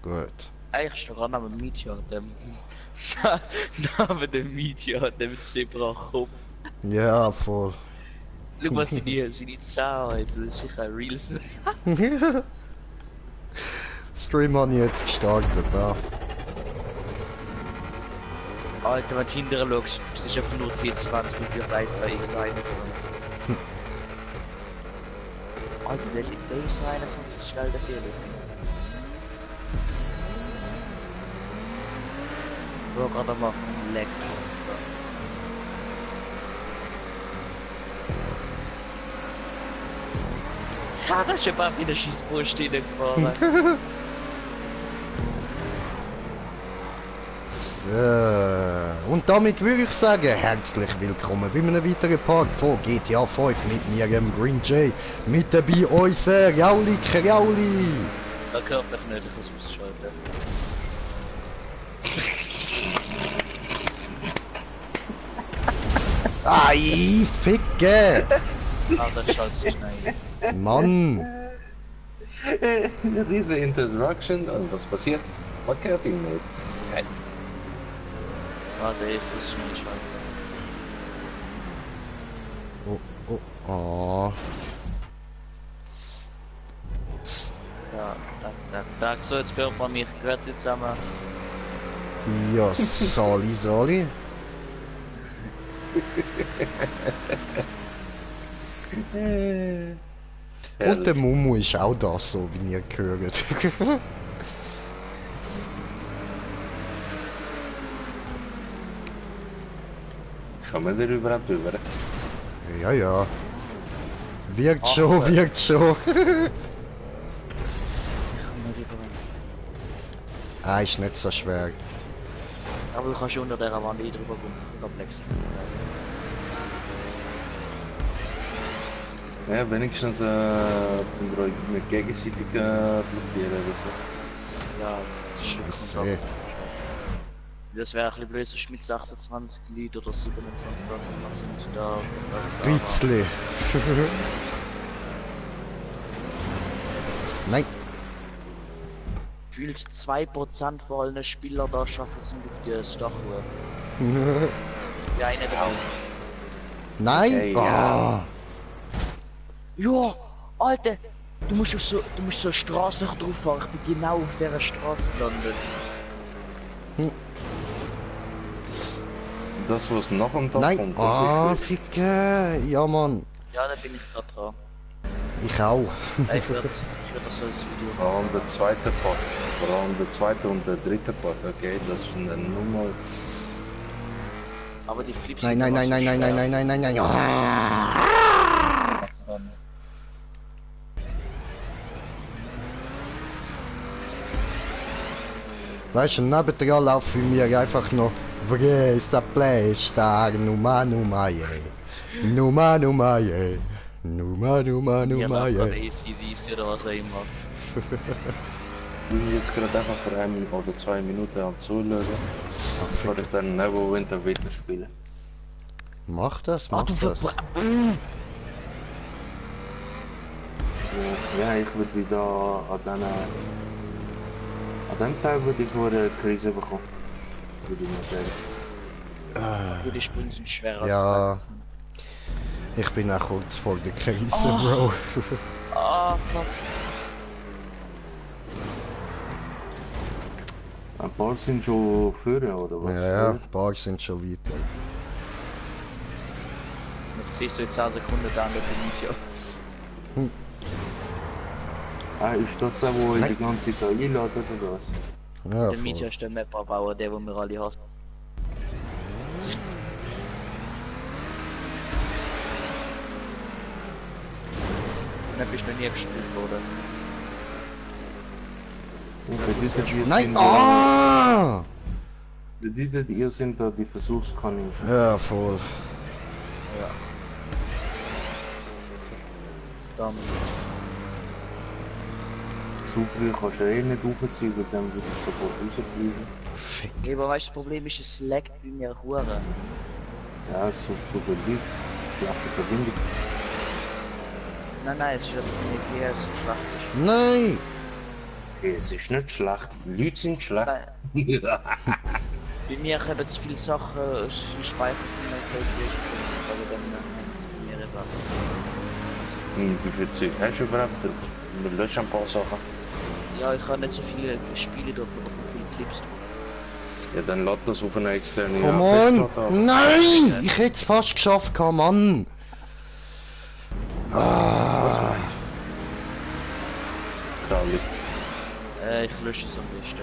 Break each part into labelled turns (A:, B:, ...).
A: Gut.
B: Eigentlich ist doch an einem Meteor, dem... Neben dem Meteor, dem Zebra-Kopf.
A: Ja, voll.
B: Schau mal seine Zahlen, das ist sicher ein Reels.
A: Stream habe ich jetzt gestartet, ja.
B: Alter, wenn du hinterher schaust, es ist einfach nur 24 und für 1, 2, X21. Alter, der X21 ist schnell der Fehler. Wo gerade mal ein Leck. Ja, da ist schon mal wieder Schießbrust gefahren.
A: So. Und damit würde ich sagen, herzlich willkommen bei einem weiteren Part von GTA 5 mit mir, dem Green Jay. Mit dabei unser Jauli Krauli.
B: Da gehört mich nicht, ich muss ausschalten.
A: Ei, Ficke!
B: Ah, das schaut so schnell.
A: Mann!
C: Riese Introduction und was passiert? Verkehrt ihn nicht.
B: Warte, ich muss schnell schalten.
A: Oh, oh.
B: Ja, tak. So, jetzt hört man mich. Gehört sie zusammen.
A: Ja, Soli. Und der Mumu ist auch da, so wie ihr gehört.
C: Kann man da überhaupt rüber?
A: Ja, ja. Wirkt schon, wirkt schon. Ah, ist nicht so schwer.
B: Aber du kannst unter der Wand nicht drüber kommen. Komplex.
C: Ja, wenigstens den Droid mit gegenseitig blockieren oder so.
B: Ja, das ist
A: Scheiße.
B: Das wäre ein bisschen blöd, sonst mit 26 Leuten oder 27 Leuten sind da.
A: Bitzli. Nein.
B: Fühlt 2% von allen Spielern da schaffen es nicht auf die Stachel. Ja, eine drauf.
A: Nein!
C: Okay,
A: Ah.
B: Ja, Alter! Du musst so eine Straße noch drauf fahren. Ich bin genau auf dieser Straße gelandet.
C: Das, was nach und nach
A: Nein!
C: kommt, das
A: Ah,
C: ist
A: Ficke! Ja, Mann.
B: Ja, da bin ich gerade dran.
A: Ich auch.
B: Ich würde das so als Video
C: vor allem der zweite Part. Vor allem der zweite und der dritte Part, okay? Das ist eine Nummer.
B: Aber die Flips.
A: Nein. Ah. Weißt du, nebendran läuft bei mir einfach noch Vresa Playstar, Numa, yeah. Numa, yeah. Numa, yeah.
B: ACDC oder was auch immer.
C: Ich bin jetzt gerade einfach für 1 oder 2 Minuten am Zuschauen, bevor ich dann Neverwinter weiter spiele.
A: Mach das.
C: Ja, ich würde da an dem Teil würde ich wohl eine Krise bekommen. Würde ich mal sagen.
B: Die Sprünge sind schwerer.
A: Ja. Ich bin auch kurz vor der Krise, Bro.
B: Ah, fuck.
C: Ein paar sind schon vorne, oder was?
A: Ja, ein paar sind schon weiter.
B: Das siehst du in 10 Sekunden da an der Video.
C: Ah, ist das der, wo ich die ganze Zeit einladet oder was?
A: Ja,
B: Der Meteor
A: voll.
B: ist der Map-Abbauer, der, wo wir alle hassen. Map ist noch nie gespielt worden.
A: Nein! Ah!
C: Ihr sind da die Versuchskaninchen.
A: Ja, voll.
B: Ja. Dann.
C: So früh kannst du eh nicht hochziehen, weil dann würde ich sofort rausfliegen.
A: Fick.
B: Ja, aber weißt du, das Problem ist, es laggt bei mir Hure.
C: Ja, es ist zu viel Leute. Schlechte Verbindung.
B: Nein, es ist einfach nicht hier, es ist schlecht.
A: Nein!
C: Es ist nicht schlecht, die Leute sind schlecht.
B: Bei mir haben jetzt viele Sachen, viel Speicher von der Playstation, aber dann haben sie bei mir etwas.
C: Wie viel Zeug hast du überhaupt drauf? Wir löschen ein paar Sachen.
B: Ja, ich habe nicht so viele Spiele drauf, aber viele Clips drauf.
C: Ja, dann lad das auf eine externe
A: Come on!
C: Festplatte ab.
A: Nein! Ich hätte es fast geschafft, Mann!
C: Was meinst du? Kralli.
B: Ich lösche es am besten.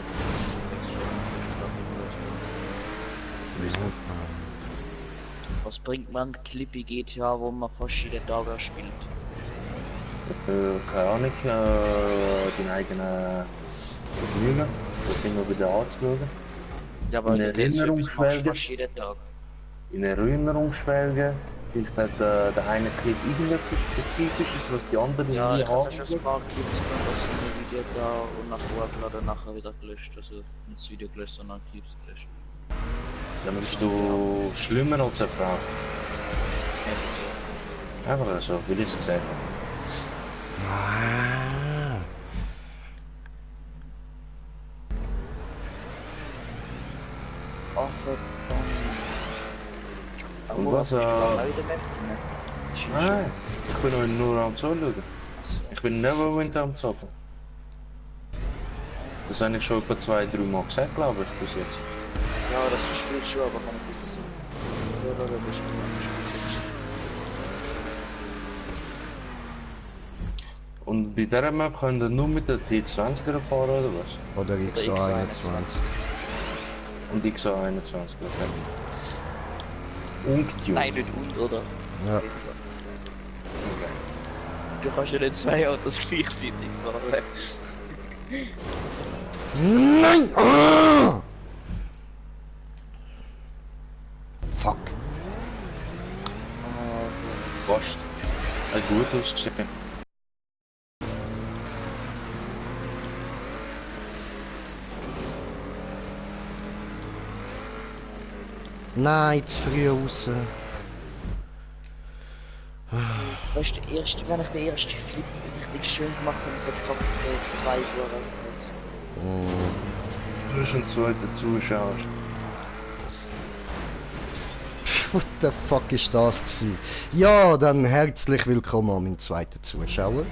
B: Was bringt man Clippy GTA, wo man fast jeden Tag spielt?
C: Keine Ahnung, deine eigenen Vergnügen. Das sind wir wieder anzuschauen.
B: Ja, aber
C: In
B: das
C: Erinnerung
B: machst du
C: schwelgen.
B: fast jeden Tag.
C: In Erinnerung schwelgen. Vielleicht hat der eine Clip irgendetwas Spezifisches, was die anderen
B: Ja,
C: nie
B: ich habe
C: haben.
B: schon ein paar Clips gemacht, das in ein Video da und nachher hochgeladen, nachher wieder gelöscht. Also nicht das Video gelöscht, sondern Clips gelöscht.
C: Dann bist du schlimmer als eine Frau.
B: Ja,
C: Einfach so, wie ich es gesagt habe.
A: Ah.
B: ach verdammt.
C: Und was, Nein, ich bin heute nur am Zuschauen. Ich bin Neverwinter am Zocken. Das habe ich schon etwa 2-3 Mal gesagt, glaube ich, bis jetzt.
B: Ja, das spielt schon, aber kann ich nicht so. Ja, da bist du.
C: Und bei dieser Map könnt ihr nur mit der T20er fahren, oder was?
A: Oder XO21.
C: Und XO21, okay. Ungetuned.
B: Nein, nicht und, oder?
A: Ja.
B: Besser. Du kannst ja nicht zwei Autos gleichzeitig fahren.
A: Nein! Ah! Fuck.
C: Fast. Hat gut ausgesehen.
A: Nein, zu früh raus.
B: Weißt du, wenn ich den ersten Flip richtig schön gemacht habe, dann kommt der 2 Jahre.
C: Du bist ein zweiter Zuschauer.
A: What the fuck ist das gewesen? Ja, dann herzlich willkommen an meinen zweiten Zuschauer.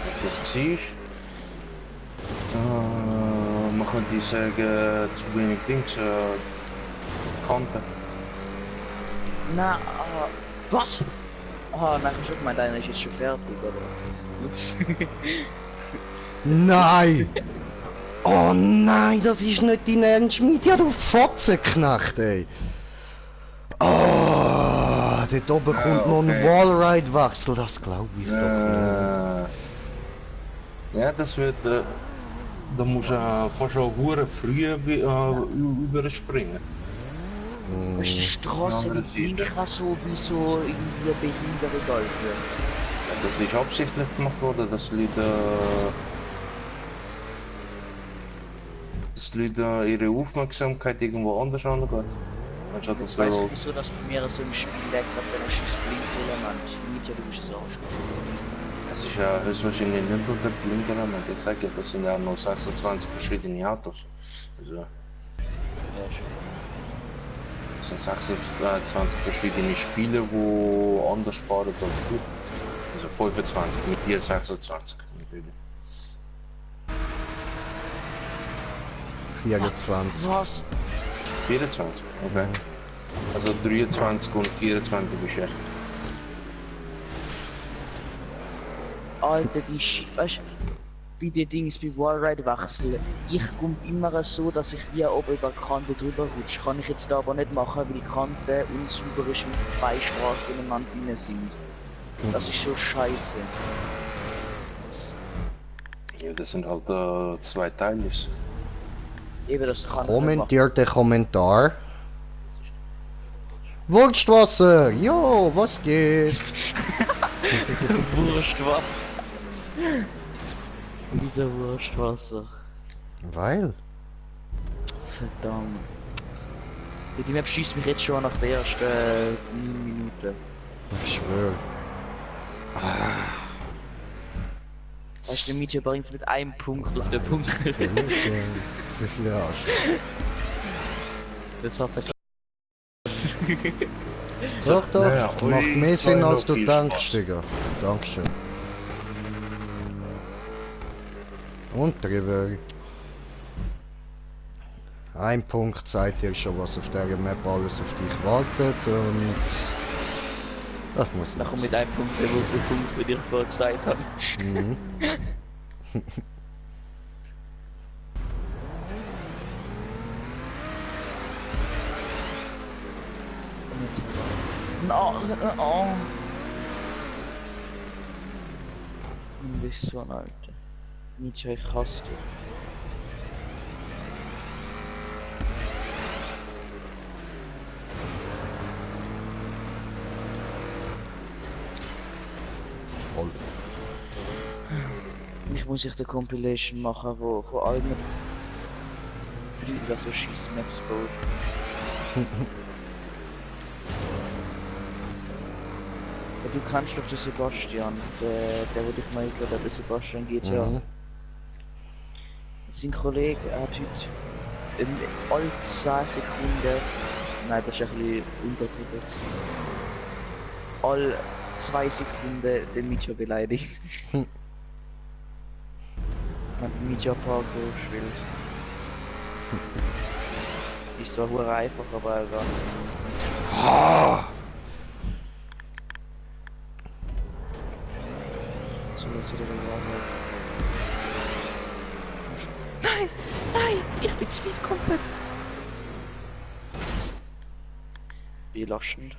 C: Was das war? Man könnte sagen, zu wenig Dings, Kanten.
B: Na, was? Ah, nein, ich hab gemeint, einer ist jetzt schon fertig, oder? Ups.
A: Nein! Oh nein, das ist nicht dein Ernst mit dir, du Fotzenknecht, ey! Ah, dort oben kommt noch ein Wallride-Wechsel, das glaube ich doch nicht.
C: Ja, das wird. Da musst du fast schon hure früh überspringen.
B: Weißt du, die Straße
C: andere
B: mit
C: Seite.
B: Mika so wie so irgendwie behinderte Golfe.
C: Ja, das ist absichtlich gemacht worden, dass Leute ihre Aufmerksamkeit irgendwo anders angeht. Anstatt
B: Das
C: dass
B: weiß ich
C: du.
B: wieso, dass bei mir so im Spiel leckt, wenn er schießt Blink-Element. Nicht ja, du bist es auch.
C: Es ist ja höchstwahrscheinlich nicht nur der Blinkelement. Ich sage ja, das sind ja noch 26 verschiedene Autos. Also,
B: Ja, schon.
C: das sind 26 verschiedene Spiele, die anders fahren als du. Also 25, mit dir 26 natürlich.
A: 24.
B: Was?
C: 24, okay. Also 23 und 24 ist er.
B: Alter, die weißt du, bei den Dings, bei Wallride wechseln, ich komme immer so, dass ich wie oben über die Kante drüber rutsche. Kann ich jetzt da aber nicht machen, weil die Kante unsauber ist, weil zwei Straßen ineinander drin sind. Das ist schon scheiße.
C: Ja, das sind halt zwei Teile.
B: Eben, das kann
A: Kommentiert den Kommentar. Wurstwasser! Jo, was geht?
B: Wurstwasser. Wieso Wurstwasser?
A: Weil?
B: Verdammt. Die Map schießt mich jetzt schon nach der ersten 9 Minuten.
A: Ich schwöre.
B: Hast du den Mietje bringt mit einem Punkt auf den Punkt.
A: Wie viel hast
B: Jetzt hat's
A: du? Doch, doch,
C: naja,
A: macht
C: ui,
A: mehr Sinn
C: noch
A: als du
C: viel
A: denkst,
C: Spaß.
A: Digga. Dankeschön. Und drüber. Ein Punkt zeigt dir schon, was auf der Map alles auf dich wartet und... Das muss
B: Da kommt
A: nicht
B: mit einem Punkt, der Punkt, den ich vorher gesagt habe.
A: Mhm.
B: No, oh. Du bist so ein Alter. Nietzsche, ich hasse dich.
A: Voll.
B: Ich muss ich eine Compilation machen, wo von allen Brüdern so Scheiss-Maps baut. Ja, du kannst doch den Sebastian, der wo dich mal eingeladen hat, der Sebastian geht ja.
A: Mhm.
B: Sein Kollege hat heute alle 10 Sekunden, nein, das ist ein bisschen untertrieben gewesen. Alle 2 Sekunden den Mietja beleidigt.
A: Hm.
B: Man hat Mietja Parkour spielt. Ist zwar hure einfach, aber egal.
A: Ah!
B: So, jetzt wieder die Wahrheit. Nein! Nein! Ich bin Speedkumpel! Belastend.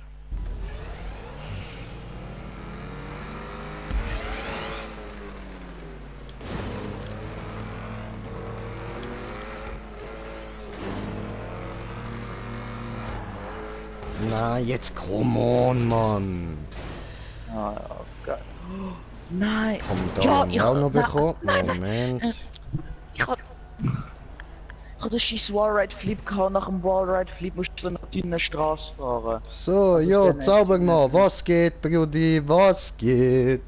A: Na, jetzt come on, Mann.
B: Ah, ja, geil. Nein!
A: Komm, da
B: Ja,
A: haben wir auch noch bekommen. Moment.
B: Ich hab den scheiß Wallride Flip gehabt, nach dem Wallride Flip musst du nach dünnen Straße fahren.
A: So, ja, Zaubermann, was geht, Brudi, was geht?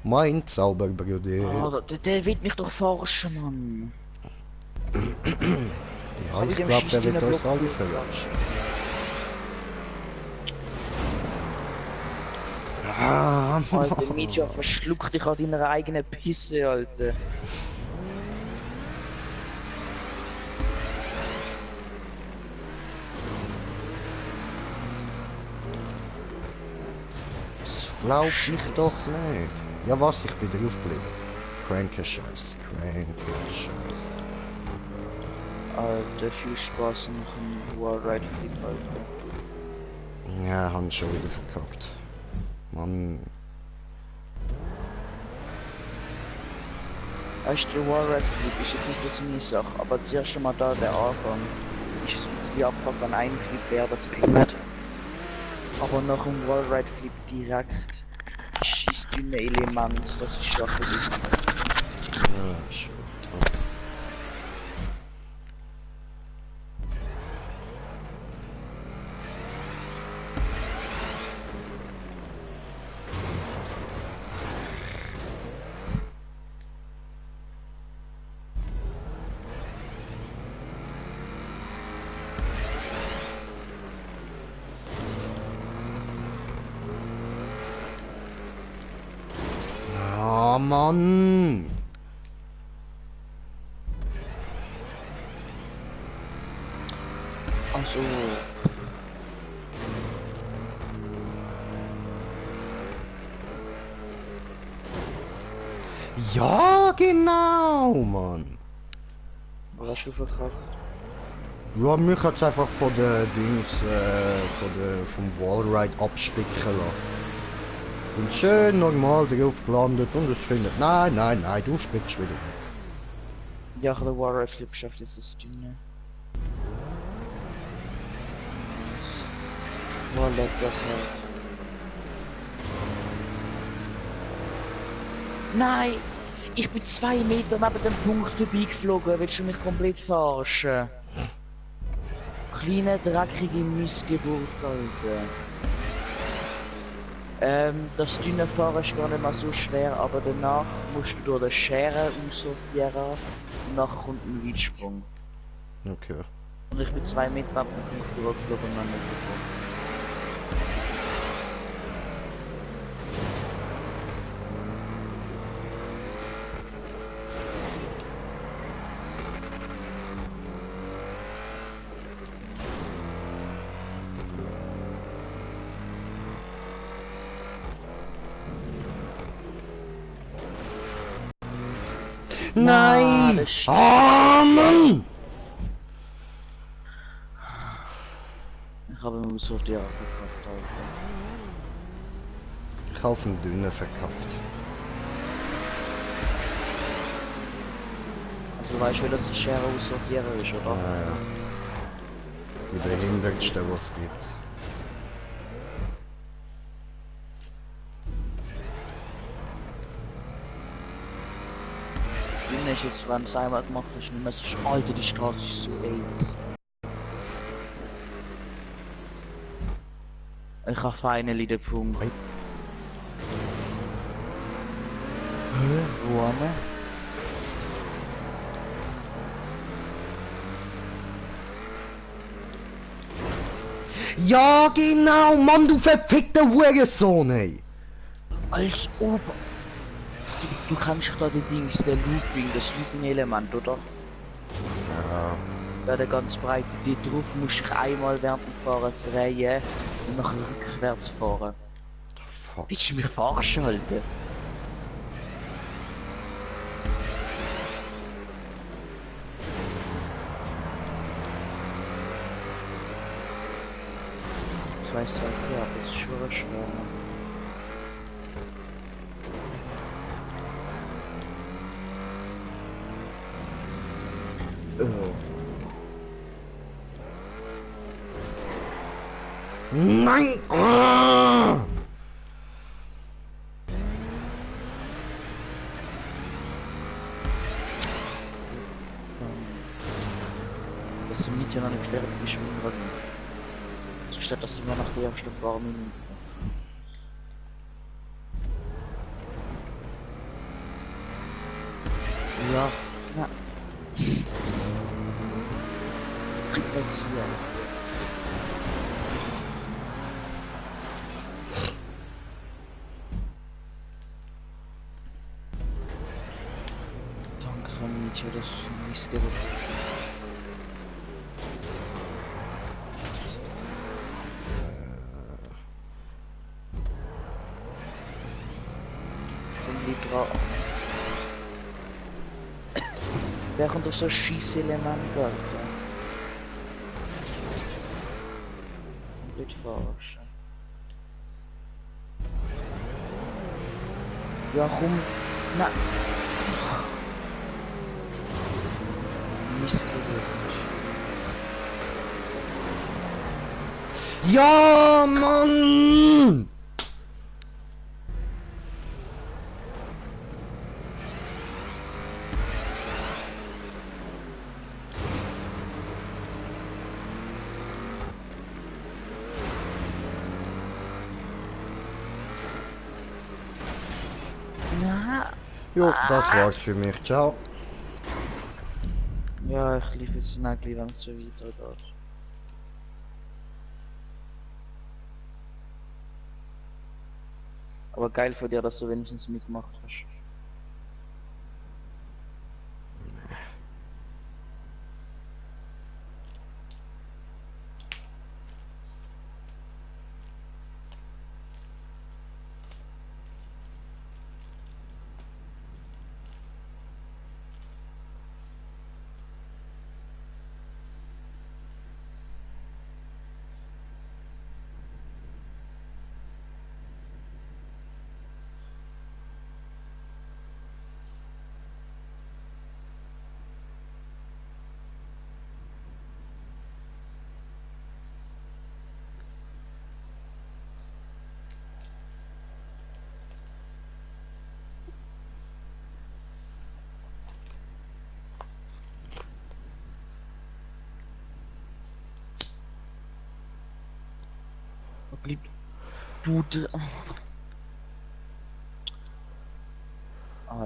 A: Mein Zauberbrudi.
B: Oh, der will mich doch verarschen, Mann.
A: Ja, ich glaube, der wird uns alle verarschen. Ah,
B: Alter, Mietja, verschluck dich an deiner eigenen Pisse, Alter.
A: das glaub ich doch nicht. Ja was, ich bin drauf geblieben. Cranker Scheiß, Cranker Scheiß.
B: Alter, viel Spaß nach dem Wallride Flip, Alter.
A: Ja, haben schon wieder verkackt. Mann.
B: Weißt du, der Wallride Flip ist jetzt nicht so seine Sache, aber zuerst schon mal da der Anfang. Ich so ein bisschen abfuck an einem Flip, wer das findet. Aber nach dem Wallride Flip direkt schießt dünne Element, das ist schon ein bisschen.
A: Ja, schon. Ah, Mann!
B: Also.
A: Ja, genau, Mann!
B: Was hast du verkackt?
A: Ja, mich hat's einfach von der Dings, vom Wallride abspicken lassen. Und schön normal drauf gelandet und es findet, nein, nein, nein, du spickst wieder weg.
B: Ja, der Wallride Flip schafft jetzt das dünne. Boah, leck das halt. Nein! Ich bin 2 Meter neben dem Punkt vorbeigeflogen, willst du mich komplett verarschen? Kleine dreckige Missgeburt, Alter. Das dünne Fahren ist gar nicht mal so schwer, aber danach musst du durch den Schere aussortieren und nachher kommt ein Weitsprung.
A: Okay.
B: Und ich bin 2 Meter ab dem Punkt durchgeflogen und dann nicht gekommen.
A: Nein!
B: das ist-
A: Oh Mann!
B: Ich habe ihn aussortiert gekauft, Alter.
A: Ich habe einen dünnen verkackt.
B: Also weißt du, dass die Schere aussortieren ist, oder?
A: Ja, ja. Die behindertste, was es gibt.
B: Dünne ist jetzt, wenn es einmal gemacht hast, nicht mehr so schlimm. Alter, die Straße ist so AIDS. Ich habe finally den Punkt.
A: Hey.
B: Wo haben wir?
A: Ja, genau, Mann, du verfickter Hurensohn, ey!
B: Als ob. Du kannst doch da die Dings, der Looping, das Looping-Element, oder?
A: Ja.
B: Ja, der ganz breit. Die drauf musst du einmal während dem Fahren drehen und nachher rückwärts fahren.
A: Fuck.
B: Willst du mich verarschen, Alter? Ich weiß halt, ja, das ist schon schwer. Oh.
A: Nein! Ah!
B: Dass du mit ja noch nicht fertig bist, statt dass du nur nach der ersten paar Minuten. Ja, ja. Jetzt hier. Danke, Mietje, das ist ein Missgerät. Während du so Schießelement Alter. Komplett falsch. Ja, komm. Na. Missgerät.
A: Ja, Mann!
B: Na.
A: Jo, das war's für mich. Ciao.
B: Ja, ich lief jetzt Nagli, wenn es so weitergeht. Aber geil von dir, dass du wenigstens mitgemacht hast. Blieb. Du.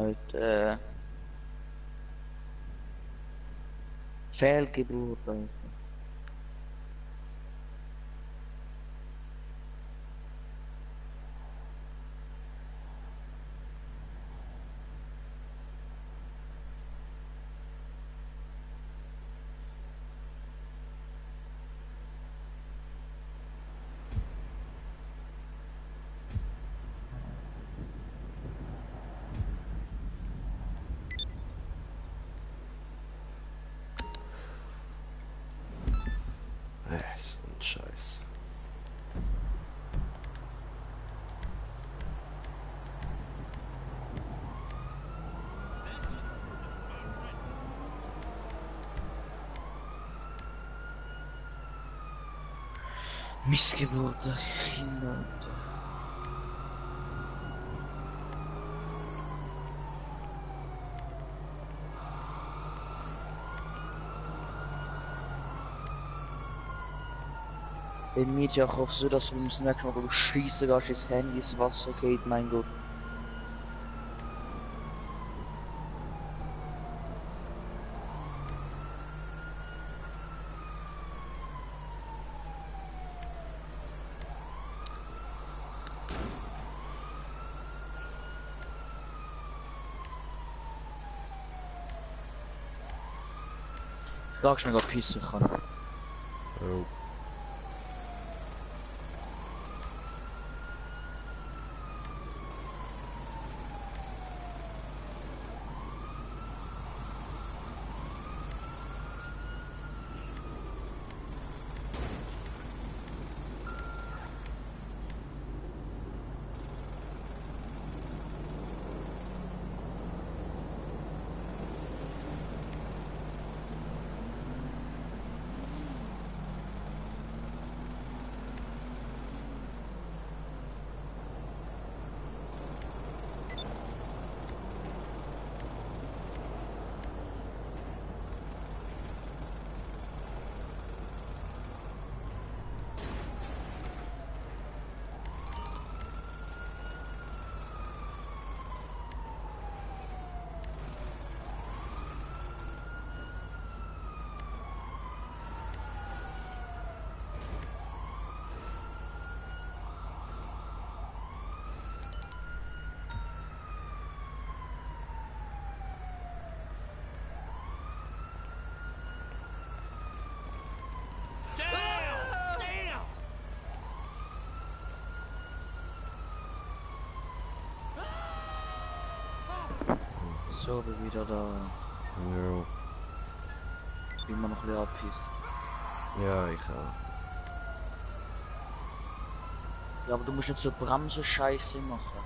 B: halt, Fehlgeburt, Alter.
A: So ein Scheiß.
B: Missgeburt, das Kinder, Alter. Den Mädchen auch auf so, dass du das nächste Mal, wo du schießen gehst, ins Handy ins Wasser geht, mein Gott. Fragst du mich, ob ich pissen kann.
A: Oh.
B: So, bin wieder da.
A: Jo.
B: Bin immer noch ein bisschen abpisst.
A: Ja, ich auch.
B: Ja, aber du musst nicht so Bremsen-Scheiße machen.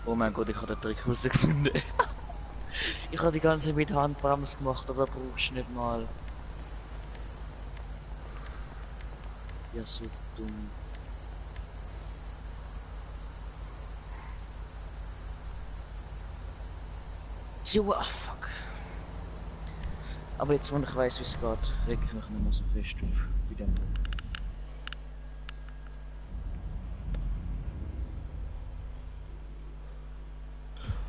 B: Oh mein Gott, ich habe den Trick rausgefunden. Ich habe die ganze mit Handbremse gemacht, aber brauchst du nicht mal. Ja, so dumm. So, ah, fuck. Aber jetzt, wo ich weiß, wie es geht, reg ich mich nicht mehr so fest auf bei dem.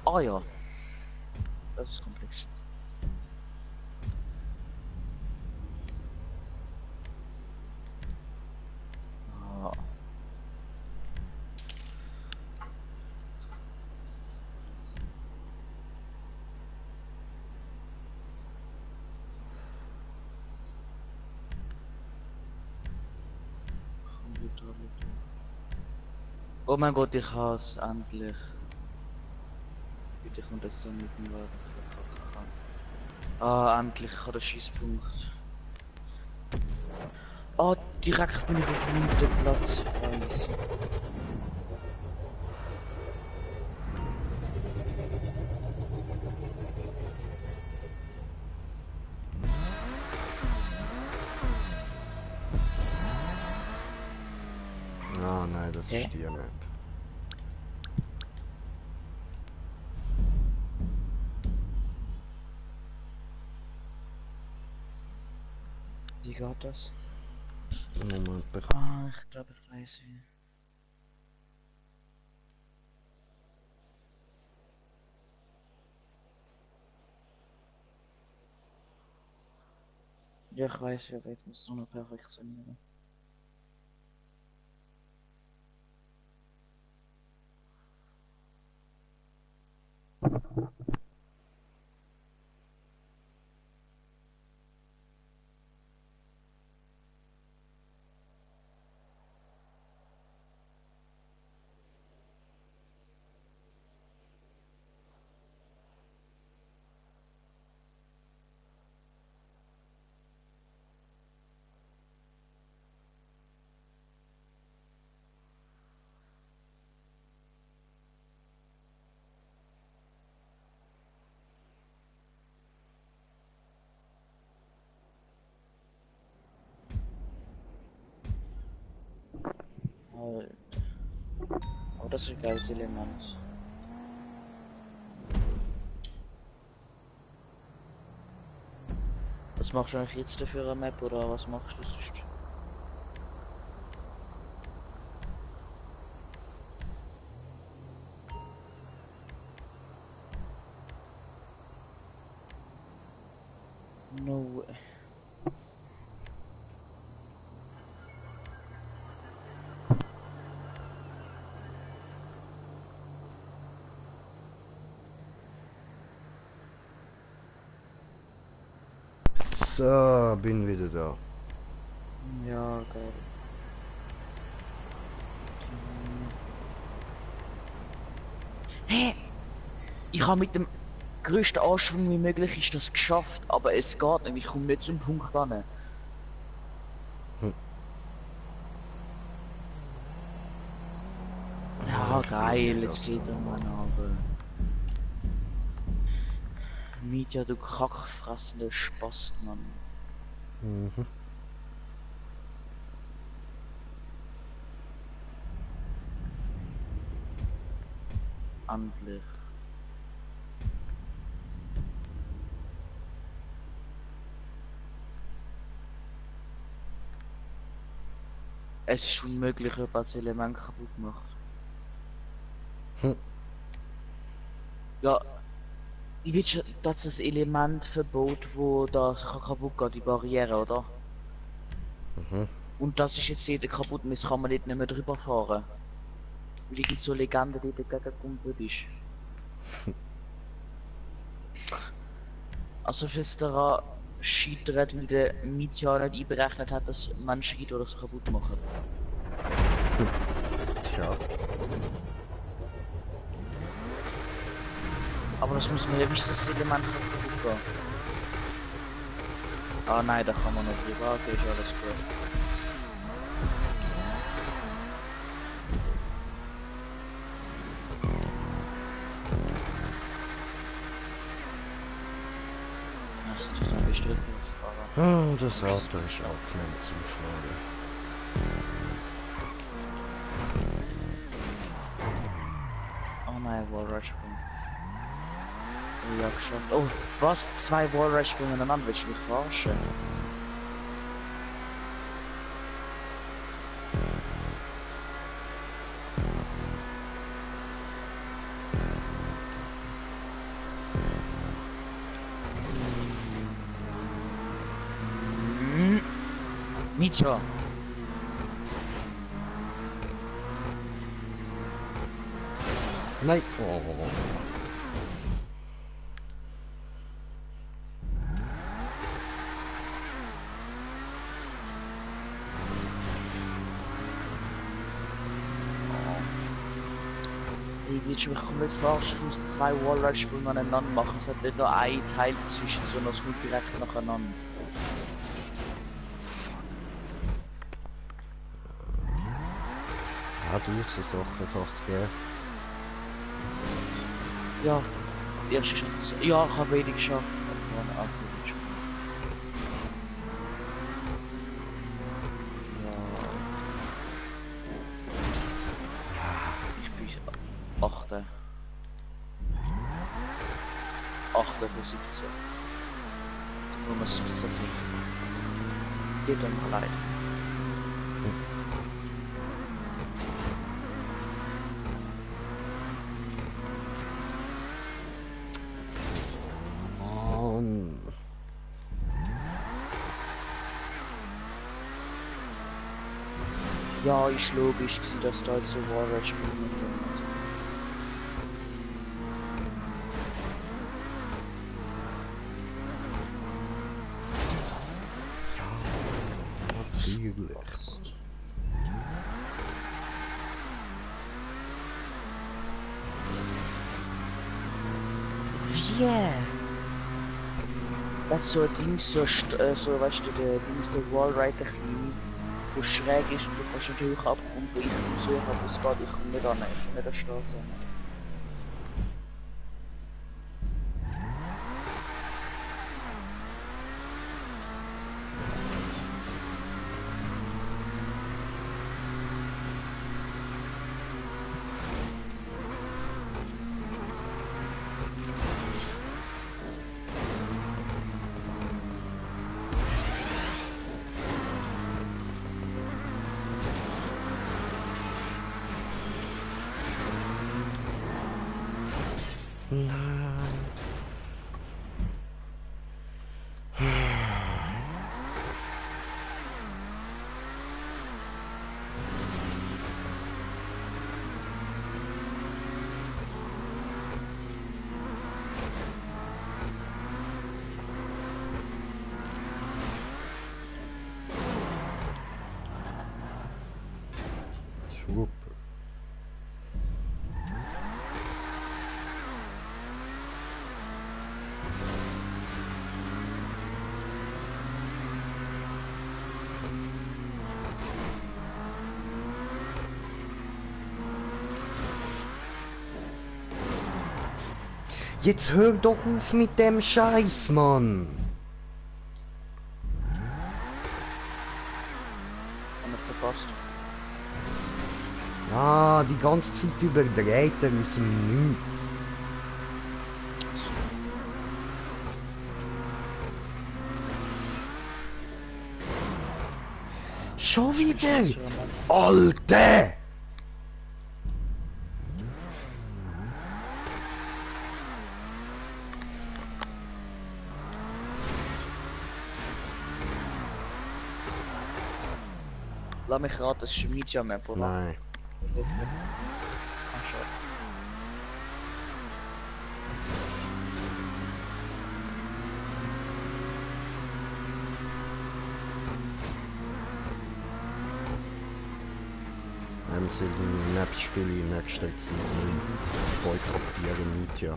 B: Ah ja. Das ist komplex. Ah. Oh mein Gott, ich has endlich. Bitte kommt das so mit dem Wagen. Ah, endlich, ich habe den Schießpunkt. Ah, direkt bin ich auf dem 9. Platz. Eins.
A: Ah, nein, das
B: Hä?
A: ist die Map.
B: Wie geht das?
A: Moment,
B: Ah, ich glaube, ich weiß wie. Ja, ich weiß, aber jetzt muss es nur noch perfektionieren. Alter. Oh, das ist ein geiles Element. Was machst du eigentlich jetzt dafür eine Map oder was machst du sonst? No way.
A: So, bin wieder da.
B: Ja, geil. Hä? Ich habe mit dem größten Anschwung wie möglich ist das geschafft, aber es geht nicht, ich komme nicht zum Punkt an. Ja, geil, jetzt geht er mal aber. Mietja, du kackfressende Spast, Mann.
A: Mhm.
B: Endlich. Es ist unmöglich, ob das Element kaputt macht.
A: Hm.
B: Ja, ich will schon, dass das Element verbot, wo das kaputt geht, die Barriere, oder?
A: Mhm.
B: Und das ist jetzt jeder kaputt und jetzt kann man nicht mehr drüber fahren. Weil irgend so Legende, die dagegen gekumpelt ist. Also fürs daran scheitert, weil der Mietja nicht einberechnet hat, dass Menschen gibt, die das kaputt machen.
A: Tja.
B: Aber das muss man ja wissen, dass das Element kaputt gehen. Ah nein, da kann man nicht drüber. Okay, ist alles gut. Das ist natürlich ein bisschen Rückwärtsfahrer.
A: Ah, das Auto ist auch schnell zu fahren.
B: Oh nein, Wallrush-Sprung. Oh ja, geschafft. Oh, was? 2 Wallrush-Sprünge ineinander? Willst du mich verarschen? Mietja!
A: Nein. Oh.
B: Ich will schon mich komplett verarschen. Ich muss 2 Wallrush-Sprünge aneinander machen. Es hat nicht nur ein Teil dazwischen, sondern es kommt direkt nacheinander.
A: Ja, du so Sachen kannst du geben.
B: Ja, die erste Chance. Ja, ich habe wenig geschafft. Aber auch gut. Ja. Ich bin 8. 8 für 17. Nur mal 17 sind. Geht dann mal leid. Ja, ist logisch gewesen, dass da jetzt so Warrior spielen.
A: Natürlich.
B: Wie? Das ist so ein Ding, so, so weißt du, der Dings, der Wallrider klein, wo schräg ist und du kannst natürlich abkommen, ich muss suchen, aber es geht, ich komme nicht an, ich komme nicht an die Straße an.
A: Nein. Super. Jetzt hör doch auf mit dem Scheiß, Mann!
B: Haben wir verpasst.
A: Ja, die ganze Zeit überdreht er aus dem Nichts. Schon wieder? Alter!
B: Lass mich raten, das ist ein Media Map, oder?
A: Nein.
B: Das ist nicht. Ah, schade.
A: Solche Maps spiele ich in nächster Zeit nicht. Boykottieren nicht, ja.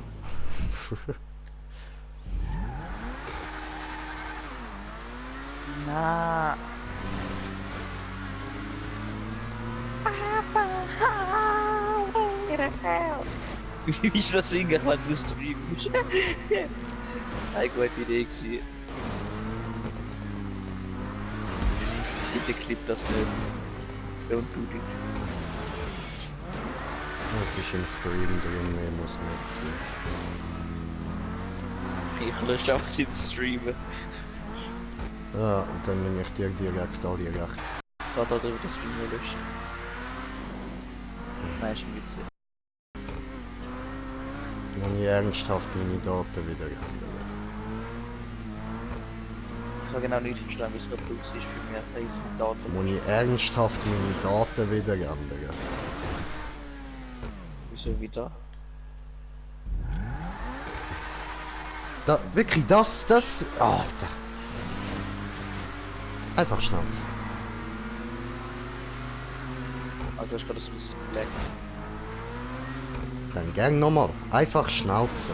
B: Na. Wie ist das singen, wenn du streamst? Eine gute Idee gewesen. Bitte clip das nicht. Don't do it.
A: Es ist im Stream drin, mehr muss nicht sein.
B: Ich lösche auch den Streamen.
A: Ja, und dann nehme ich dir direkt alle recht.
B: Ich kann da drüber das Streamen löschen. Nein, ist ein Witz.
A: Wenn ich ernsthaft meine Daten wieder ändern.
B: Ich habe genau nicht verstanden, wie es gerade los ist für mich. Ich habe Daten.
A: Muss ich ernsthaft meine Daten wieder ändern?
B: Wieso wieder?
A: Da, wirklich, das... Alter. Einfach Schnauze.
B: Also ich gerade das ein bisschen geleckt.
A: Dann gern nochmal. Einfach Schnauze.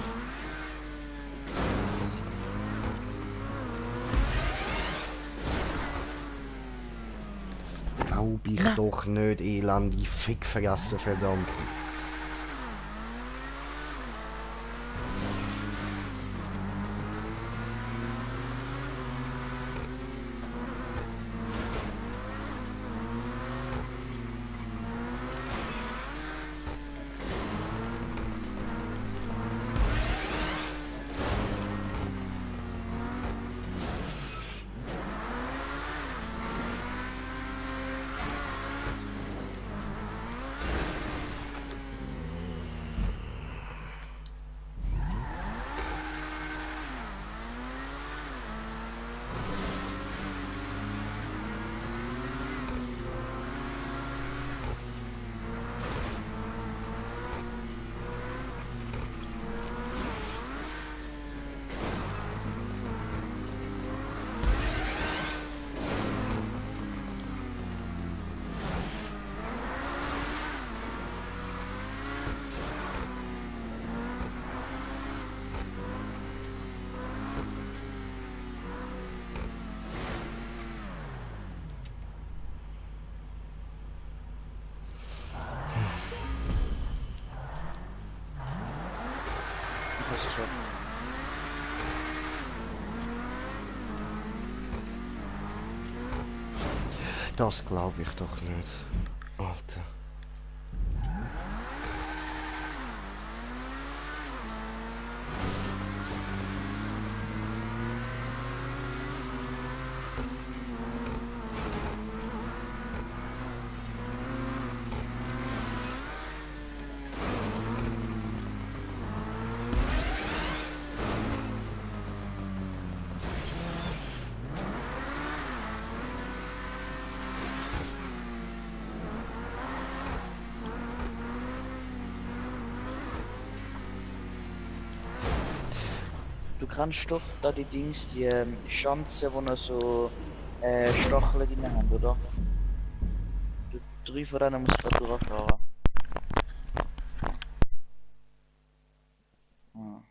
A: Das glaub ich doch nicht, elende Fickfressen, verdammt.
B: Meisterschaft.
A: Das glaube ich doch nicht. Alter.
B: Du kannst doch da die Dings, die Schanze, wo noch so Stacheln drin haben, oder? Du, 3 von denen musst du da durchfahren. Ah.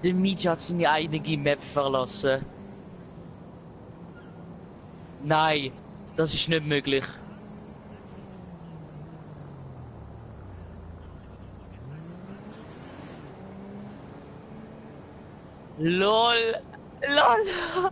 B: Der Mietje hat seine eigene Map verlassen. Nein, das ist nicht möglich. LOL! LOL!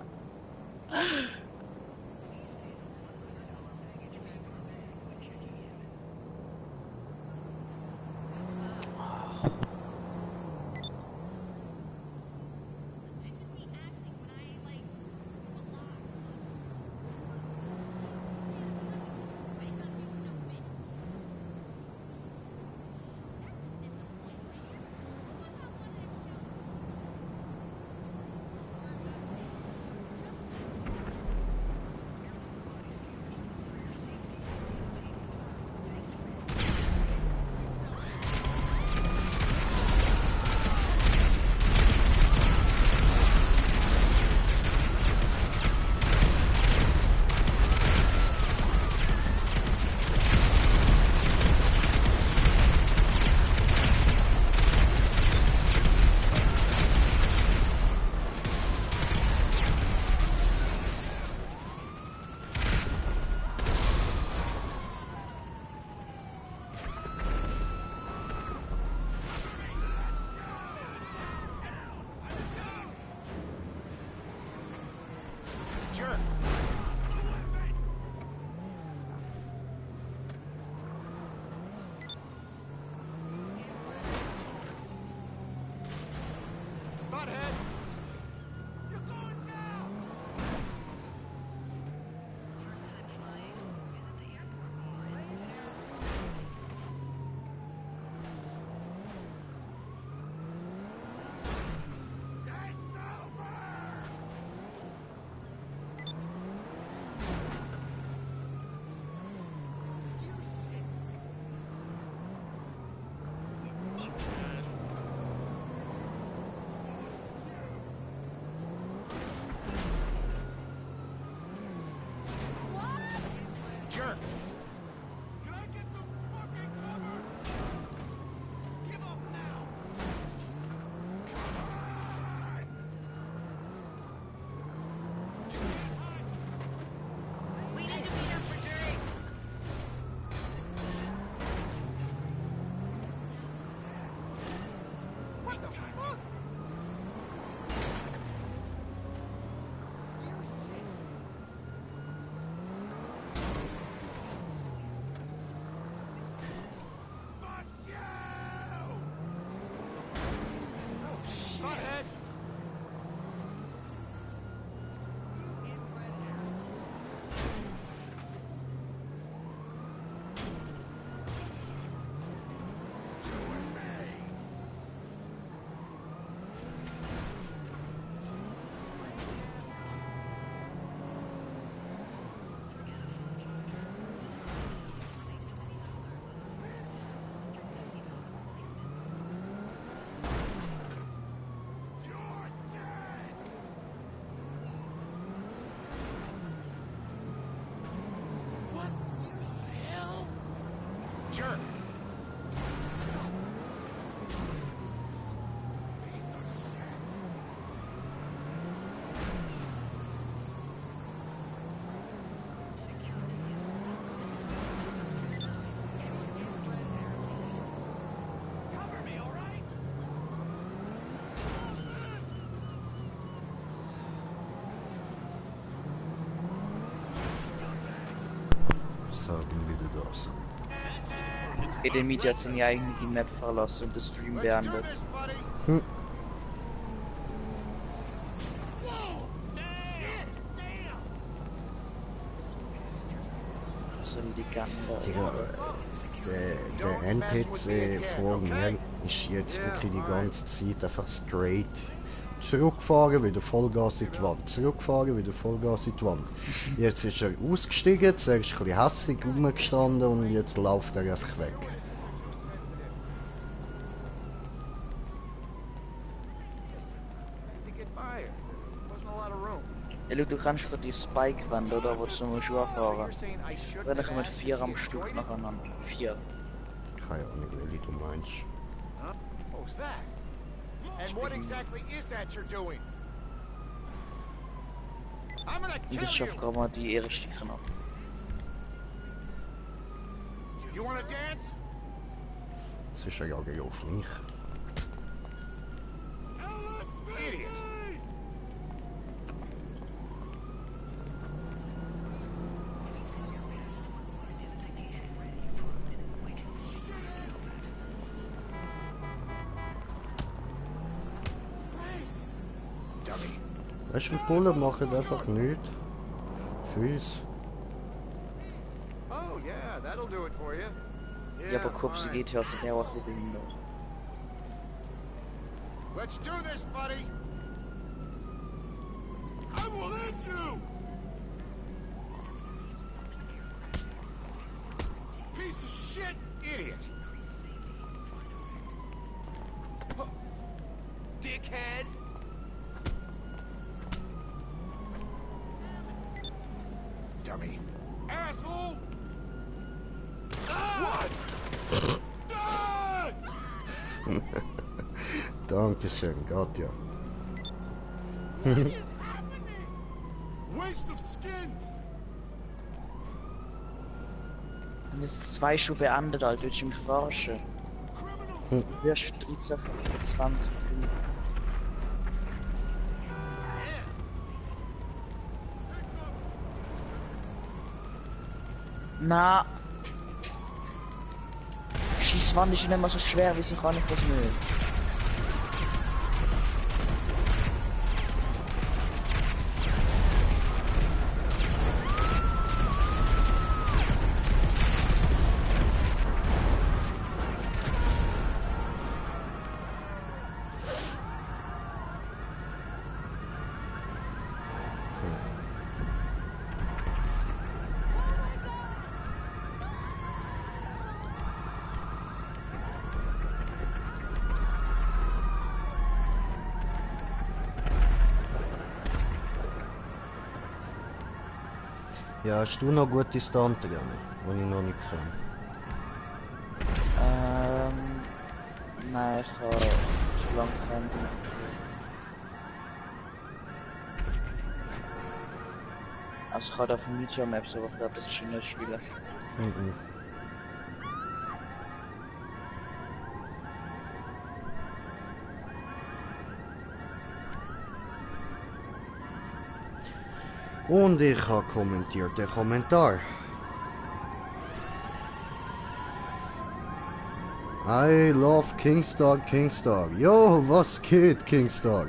D: jerk.
A: Sagen wir das.
B: Edemit hat seine eigentliche Map verlassen und das Stream
D: Let's do
B: beendet.
D: this, buddy.
A: Hm.
B: Was soll die Ganda?
A: Digga, der NPC vor mir ist jetzt wirklich die ganze Zeit einfach straight. Zurückfahren, wieder Vollgas in die Wand. Zurückfahren, wieder Vollgas in die Wand. Jetzt ist er ausgestiegen, zuerst ein bisschen hässlich rumgestanden und jetzt läuft er einfach weg.
D: To get by it. Wasn't a lot of room.
B: Ja, schau, du kannst für die Spike-Wand, oder? Wo du musst fahren.
D: You're saying I should
B: Dann kommen 4 am Stück nacheinander. 4.
A: Keine Ahnung, welche du meinst.
D: Huh? What was that? And what exactly is that you're doing? I'm gonna
B: Und
D: kill
B: ich schaffe
D: you!
B: gerade mal die erste Knopf.
D: You wanna dance?
A: Das ist ja ja auf mich.
D: Idiot! Dummy.
A: Weißt du, Bullen machen einfach nichts. Für uns.
D: Oh yeah, that'll do it for you.
B: Ja, aber Kopf,
D: fine.
B: GTA sind ja auch ein bisschen behindert.
D: Let's do this, buddy. I will hit you. Piece of shit, idiot. Dickhead. Dummy. Asshole. What? Die!
A: Dankeschön, Gott ja.
D: Waste of skin.
B: Und das ist 2 schon beendet, Alter. Willst du mich verarschen?
D: Criminals.
B: Du wirst 13, 25 Minuten. Na. Schießwand ist nicht mehr so schwer, wieso kann ich das nicht?
A: Ja, hast du noch gute Stunts gegangen, die ich noch nicht kann?
B: Nein, ich habe schon lange keinen. Also ich habe auf dem Media Maps, aber ich glaube, das ist schon nicht spielen.
A: Mhm. Und ich habe kommentiert den Kommentar. I love Kingstar, Kingstar. Yo, was geht, Kingstar?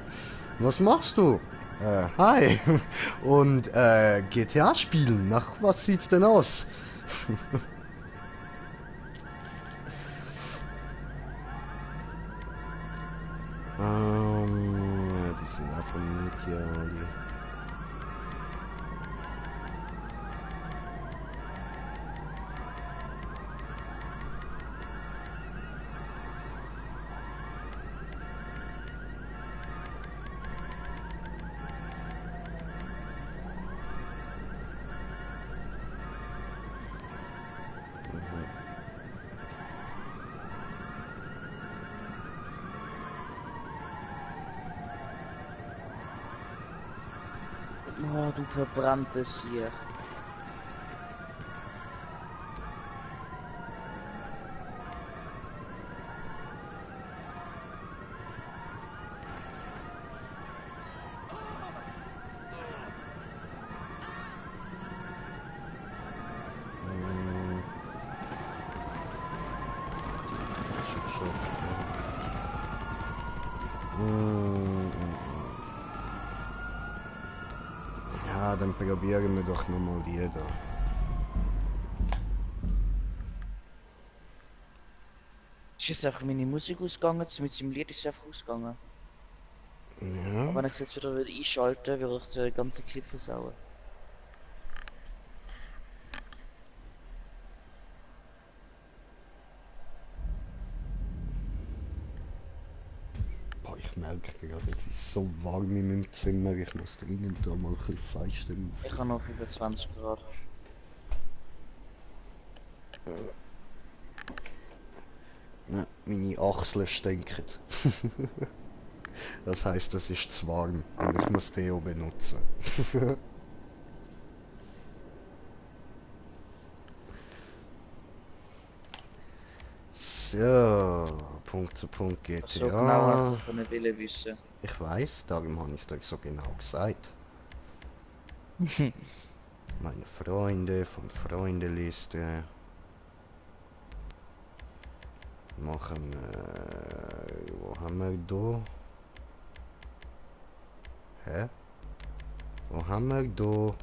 A: Was machst du? Hi. Und GTA spielen. Nach was sieht's denn aus? Die sind einfach nicht hier. Die
B: Oh, du verbranntes hier.
A: Ja, dann probieren wir doch nochmal die da.
B: Ist jetzt einfach meine Musik ausgegangen, mit seinem Lied ist es einfach ausgegangen.
A: Ja.
B: Aber wenn ich es jetzt wieder einschalte, würde ich den ganzen Clip versauen.
A: Boah, ich merke gerade, es ist so warm in meinem Zimmer, ich muss dringend da mal ein bisschen Fenster auf.
B: Ich habe noch 25 Grad.
A: Ja, meine Achseln stinken. Das heisst, es ist zu warm und ich muss Deo benutzen. So, Punkt zu Punkt GTA.
B: So genau hast du von der Wille wissen.
A: Ich weiß, darum habe ich es dir so genau gesagt. Meine Freunde von Freundeliste. Machen wir. Wo haben wir da? Hä? Wo haben wir da?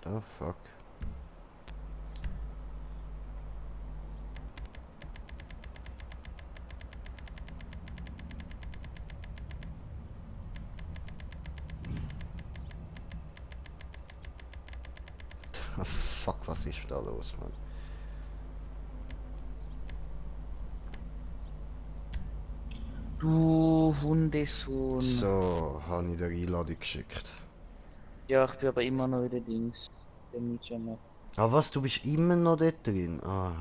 A: The fuck? Fuck, was ist da los, Mann?
B: Du Hundesohn.
A: So, habe ich der Einladung geschickt.
B: Ja, ich bin aber immer noch in den Dings. Der Media.
A: Ah, was? Du bist immer noch dort drin? Ah.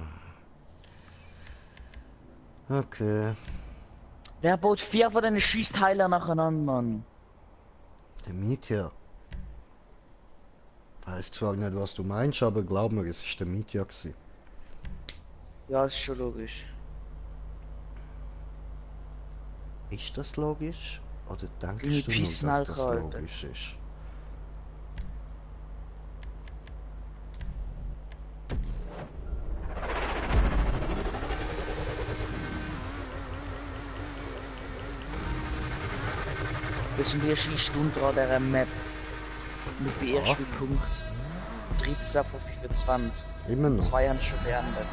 A: Okay.
B: Wer baut 4 von den Schießteilen nacheinander, Mann?
A: Der Mietja. Weiß zwar nicht, was du meinst, aber glaub mir, es ist der Mietja gewesen.
B: Ja, ist schon logisch.
A: Ist das logisch? Oder
B: Deine
A: denkst du nur,
B: Pissen,
A: dass das
B: Alter.
A: logisch ist?
B: Wir sind hier Schießstunde an dieser Map. Und ich bin erst mit Punkt 13 von 25.
A: Immer noch.
B: 2 haben schon beendet.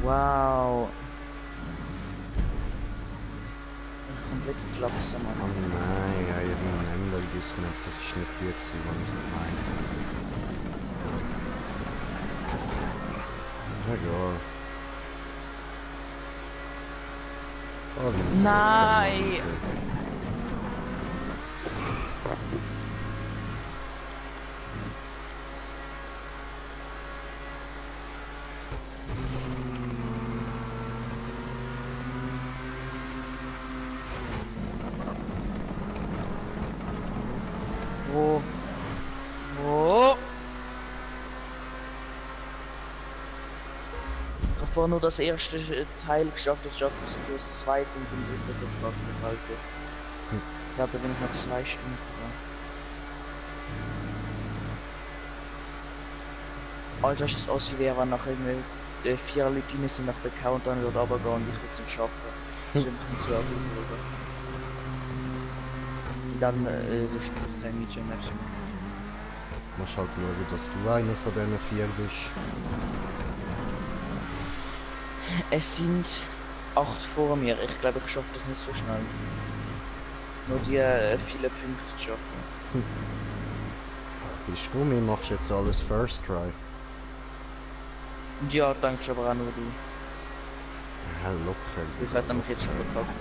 B: Wow. Komplett flachser,
A: Oh
B: Mann.
A: nein, ja, irgendein Ende ist mir, das ist nicht die gewesen, was ich meinte. Egal. Oh,
B: Nein! Wo? Wo? Ich habe vorher nur das erste Teil geschafft, ich schaffe es nur das zweite und den dritten Vertrag behalte. Ja, da bin ich noch 2 Stunden dran. Alter, ist das aussieht, wäre nachher irgendwie 4 Leute rein sind auf der Countdown wird runtergehen und ich will es nicht schaffen. Das ist einfach nicht so drüber. Und dann spiele ich ein Media Match.
A: Musst halt schauen, dass du einer von diesen 4 bist.
B: Es sind 8 vor mir. Ich glaube, ich schaffe das nicht so schnell. Nur die viele Punkte zu schaffen.
A: Bist du mir, machst jetzt alles First Try.
B: Und ja, danke aber auch nur du.
A: Ja, locker.
B: Ich hätte nämlich jetzt schon verkackt.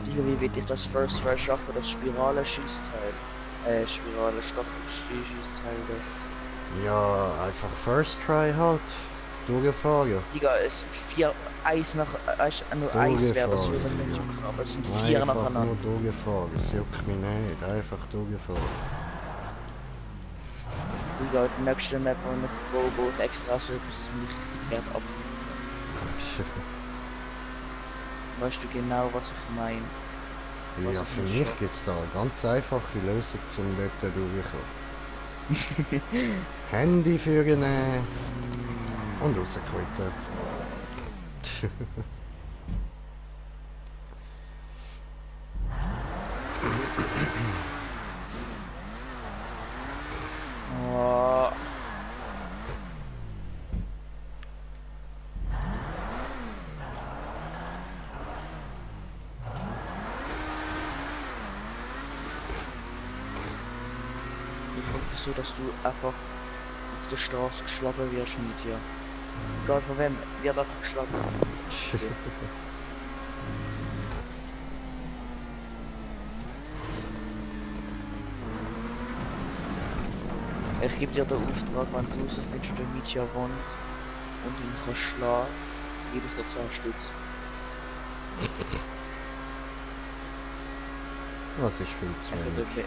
B: Die wie will ich das First Try schaffen, das Spirale-Schießteil? Stoffelschießteil da.
A: Ja, einfach First Try halt. Durchgefahren.
B: Digga, es sind 4, Eis nach, nur Eis wäre das würde mich nicht jucken, aber es sind 4
A: Einfach
B: nacheinander.
A: nur durchgefahren. Es juckt mich nicht. Einfach durchgefahren.
B: Digga, die nächste Map mit Robo und extra Service und ich richtig ab. Weißt du genau, was ich meine?
A: Ja,
B: Was
A: für
B: ich
A: mich
B: schon-
A: gibt es da eine ganz einfache Lösung, um dort durchzukommen. Handy vornehmen und rausquitten.
B: Oh. Ich hoffe so, dass du einfach auf der Straße geschlagen wirst mit dir. Egal von wem, wird einfach geschlagen. Ich gebe dir den Auftrag, wenn du rausfindest, wo der Mietja wohnt und ihn kannst schlagen, gebe ich dir 10 Stutz.
A: Das ist viel zu wenig.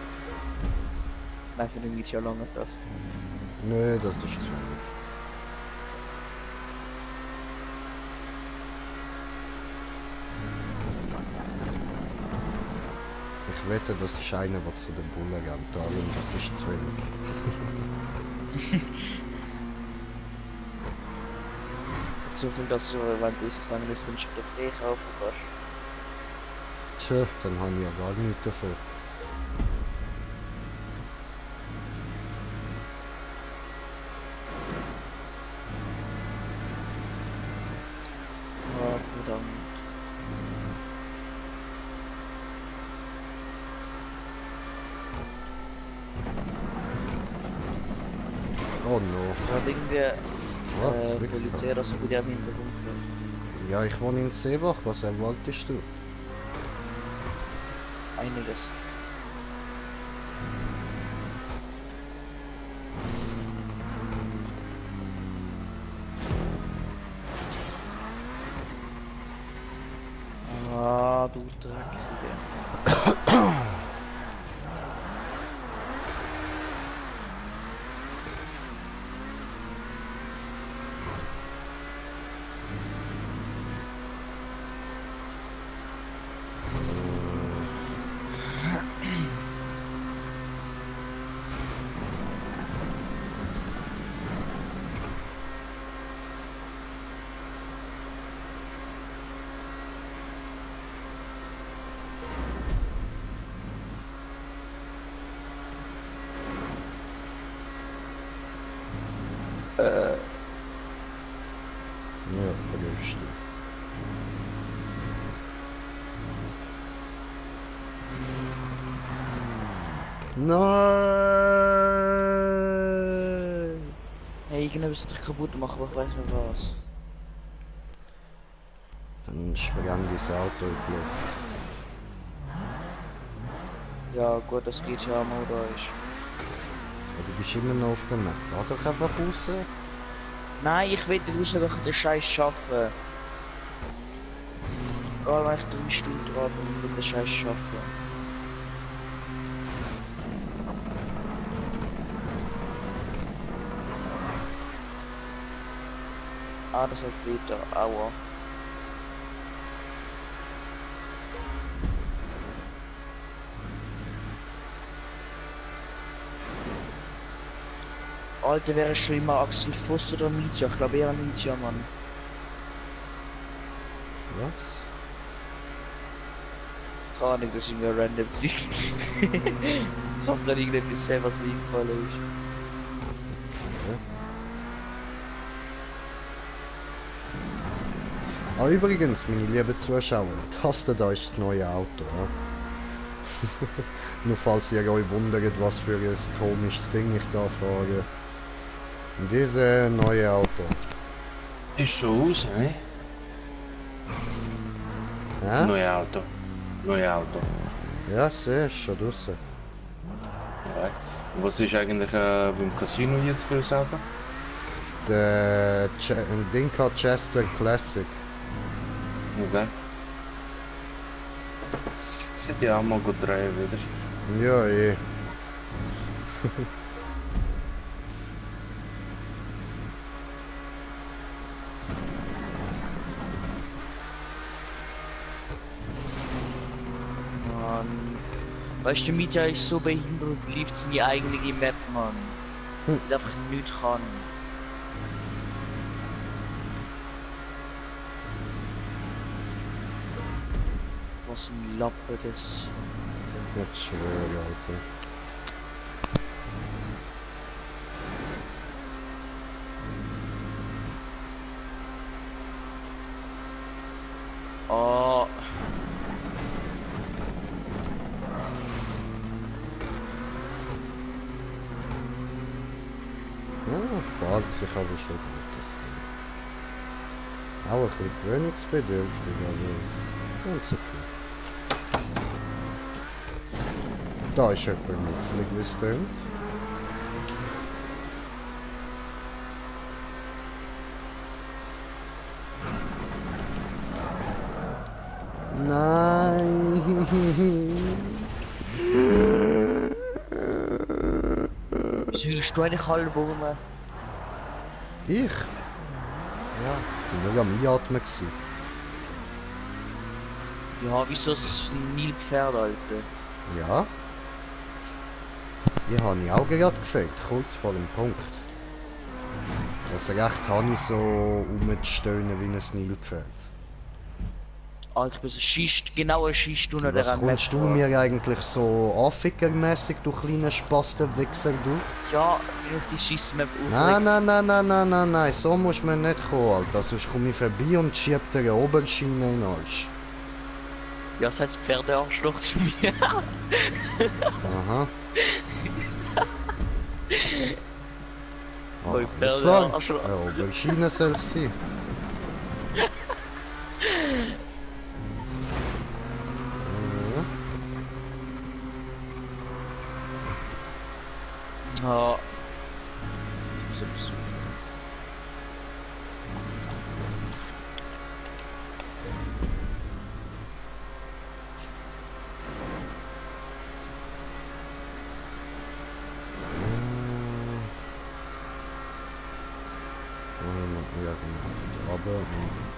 B: Nein, für den Mietja lange das.
A: Nö, das ist zu wenig. Ich wette, das ist einer, der zu den Bullen rennt. Darum, das ist zu wenig.
B: So viel, dass du, wenn du es lange ist, wünschst du dir frei kaufen kannst.
A: Tja, dann habe ich ja gar nichts davon.
B: Ah, verdammt.
A: Oh no.
B: Da hat irgendwie
A: Ja, wirklich.
B: Polizei oder so bei dir im Hintergrund gehört.
A: Ja, ich wohne in Seebach. Was erwartest du?
B: Einiges. Ah, du Dreckige.
A: Ja, vergisst du. Nein!
B: Hey, irgendwas dich kaputt machen, aber ich weiß nicht was.
A: Dann sprang das Auto in die Luft.
B: Ja gut, das geht ja mal da ist.
A: Ja, du bist immer noch auf der Map. Geh doch einfach raus.
B: Nein, ich will nicht raus, doch den Scheiß schaffen. Egal, wenn ich 3 Stunden dran bin, will den Scheiß schaffen. Ah, das hat wieder. Aua. Alter, wäre schon immer Axel Voss oder Mietja? Ich glaube eher Mietja, Mann.
A: Was?
B: Keine Ahnung, das ist mir random. Ich hab gerade irgendwie gesehen, was mir eingefallen ist.
A: Ah, übrigens, meine lieben Zuschauer, das da ist das neue Auto. Ja? Nur falls ihr euch wundert, was für ein komisches Ding ich da fahre. Dieses neue Auto.
C: Ist schon aus, ne?
A: Ja?
C: Neue Auto. Neue Auto.
A: Ja, sehe ich schon draussen.
C: Ja. Und was ist eigentlich beim Casino jetzt für ein Auto?
A: Ein Ding hat Chester Classic.
C: Okay. Sind ja auch mal gut drehen wieder.
A: Ja, eh.
B: Mann. Weißt du, Mietja ist so behindert und liebt seine eigene Map, Mann. Die einfach nichts kann. Was ein Lappe das.
A: Jetzt schwör, Alter.
B: Oh.
A: Ja, fragt sich aber schon gut, das Ding. Auch ein bisschen gewöhnungsbedürftig, aber ganz okay. Da ist jemand mufflig, wie es tönt. Nein!
B: Wieso willst du eigentlich halb rum?
A: Ich? Ja, ich war nur am Einatmen. Gewesen.
B: Ja, wieso das Nilpferd, Alter?
A: Ja. Ich habe die Augen gerade gefällt, kurz vor dem Punkt. Also recht habe ich so rumzustöhnen wie ein Nilpferd.
B: Alter, ich bin so schießt, genau eine Schießstunde
A: Was kommst du mir eigentlich so anfickermässig, du kleiner Spastenwichser, du?
B: Ja, richtig schießt mir auf.
A: Nein, so muss man nicht kommen, Alter. Sonst komme ich vorbei und schieb dir eine Oberschiene in den Arsch.
B: Ja, das heißt Pferdearschloch zu mir.
A: Aha.
B: Oi,
A: Alles klar.
B: Pferdearschloch.
A: Eine Oberschiene soll es sein.
B: Ja.
A: Ja, genau. Aber und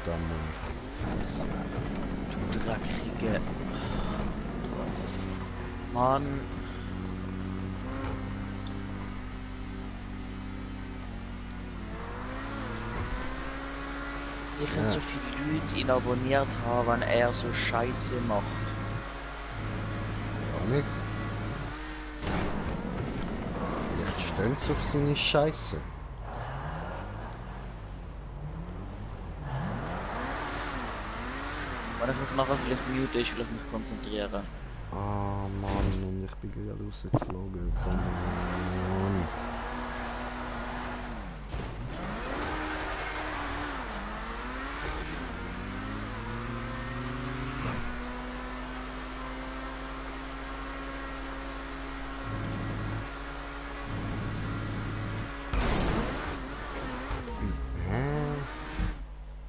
A: dann muss ich
B: Du dreckige. Mann. Ich kann
A: Ja.
B: so viele Leute ihn abonniert haben, wenn er so Scheiße macht.
A: ja nicht. Vielleicht stehen auf seine Scheiße.
B: Wenn ich mich nachher vielleicht mute, ich vielleicht mich konzentrieren.
A: Ah Mann, und ich bin gerade rausgeflogen. Come on. Hä?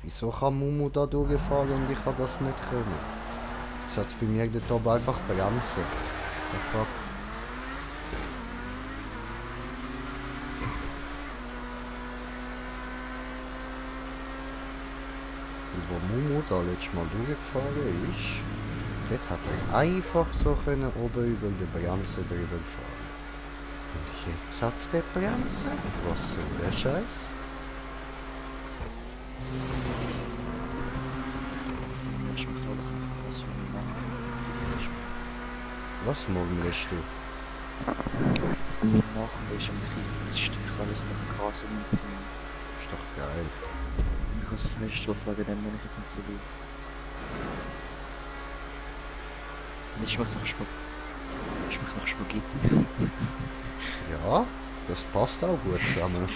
A: Wieso kann Mumu da durchfahren und ich kann das nicht können? Jetzt hat es bei mir dort oben einfach bremsen. The fuck? Und wo Mumu da letztes Mal durchgefahren ist, dort hat er einfach so können oben über die Bremse drüber fahren. Und jetzt hat es die Bremse? Was soll der Scheiß?
B: Ich mach alles was für mich machen.
A: Was murmelst du?
B: Mit Machen ist am Krieg, ich alles noch krass mitziehen.
A: Ist doch geil.
B: Ich kann es fest drauf wegen dem, wenn ich jetzt nicht so will. Ich schmeckt nach Spaghetti.
A: Ja, das passt auch gut zusammen.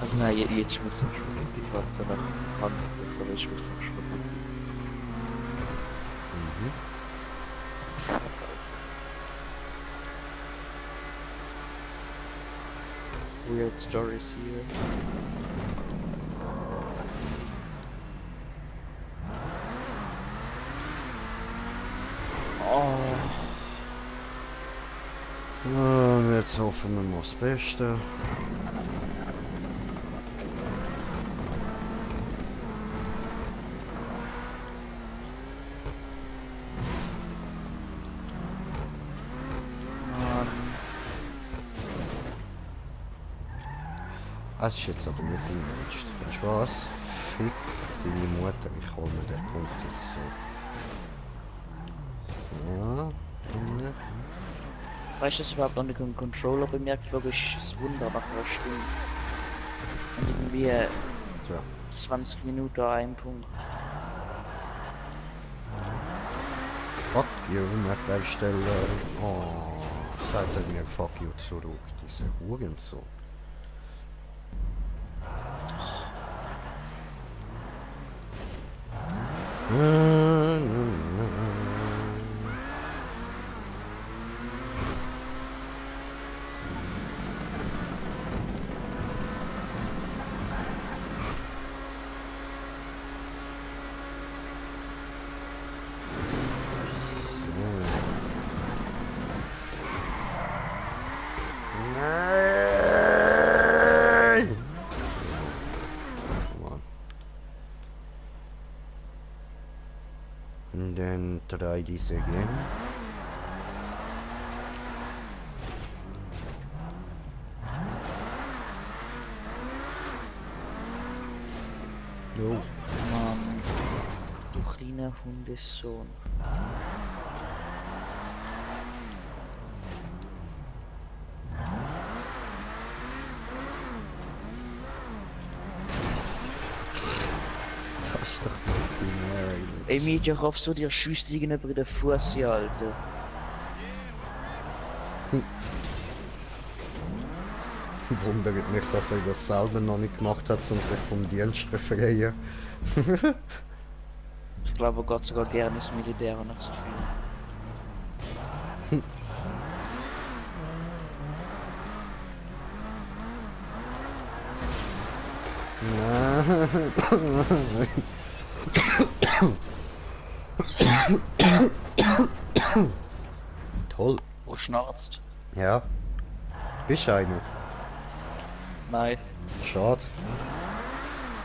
B: Also nein, jetzt ist mir zum Schwimmen. Die fährt so nach Hand, da ist mir zum Schwimmen.
A: Mhm.
B: Weird stories here. Oh.
A: Und jetzt hoffen wir mal das Beste. Das ist jetzt aber nicht im Ernst. Weißt du was? Fick deine Mutter, ich hol mir den Punkt jetzt so. Ja.
B: Weißt du, dass überhaupt noch nicht einen Controller bemerkt, glaube ich, ist ein Wunder nach einer Stunde. Und irgendwie
A: Tja.
B: 20 Minuten an einem Punkt.
A: Fuck you, nicht wegstellen. Oh, sagt er mir fuck you zurück, diese Hurensohn. Nein! Come on. And then try this again. No.
B: Mann, du kleiner Hundesohn.
A: Das ist doch nicht die
B: Ey, Mädchen, ich hoffe so, dir schießt gegenüber den Fuß, Alter.
A: Wundert mich, dass er das selber noch nicht gemacht hat, um sich vom Dienst zu befreien.
B: Ich glaube, Gott sogar gerne ins Militär nach so viel.
A: Toll.
B: Wo schnarzt?
A: Ja. Bist du einer?
B: Nein.
A: Schade.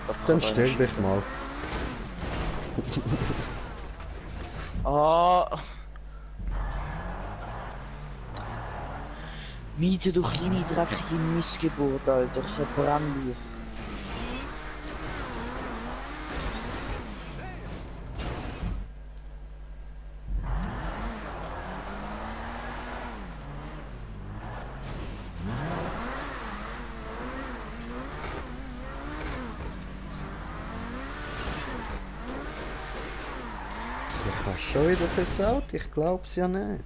B: Doch,
A: Dann
B: aber
A: stell
B: nicht.
A: dich mal.
B: Ah. Miete, du kleine dreckige Missgeburt, Alter. Ich verbrann dich.
A: Ich habe schon wieder versaut, ich glaub's ja nicht.